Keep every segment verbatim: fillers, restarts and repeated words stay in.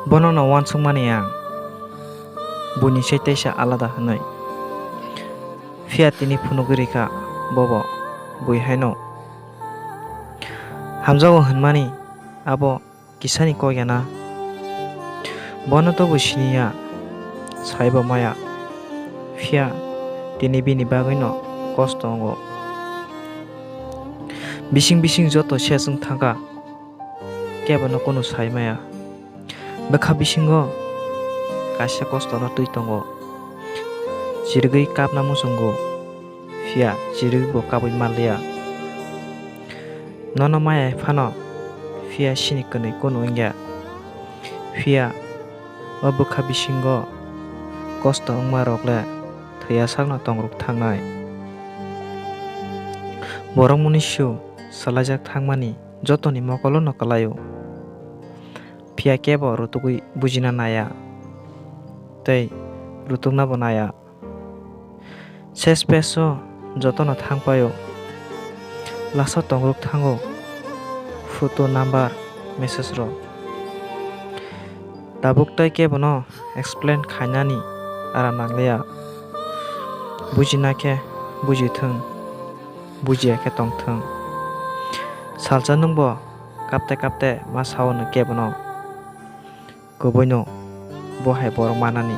Bono no uansukmani ang, buini se teisa alada hwnwi. Phiya tini phunugwi rikha bobo bui haino. Hamjago hwnmani abo kisani kok ya na? Bono to bo siniya, saibo maya. Phiya tini bini bagwino kosto wngo. Bising bising joto seswng thangkha, kebono kunu sai maya. Bwkha bisingo kaisa kostono twi tongo. Chirigwi kapna muchungo, phiya chirigwi bo kabwi manliya. Nono maya phano phiya sini kwnwi kunu wngya. Phiya o bwkha bisingo kosto wngma rok le thwiya sakno tongruk thangnai. Borok munisu swlaijak thangmani jotoni mokolo no kwlaio. Phiya kebo rutugwi bujina naya tei rutukna bo naya. Ses peso jotono thangpaio. Lasa tongruk thango photo number message rok. Tabuk tei kebono explain khainani aram nangliya. Bujina khe bujithwng, bujiya khe tongthwng. Salsa nwngbo kapte kapte ma sao no kebono. Kubuino bo hai borok manani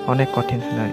onek kothin hwnwi.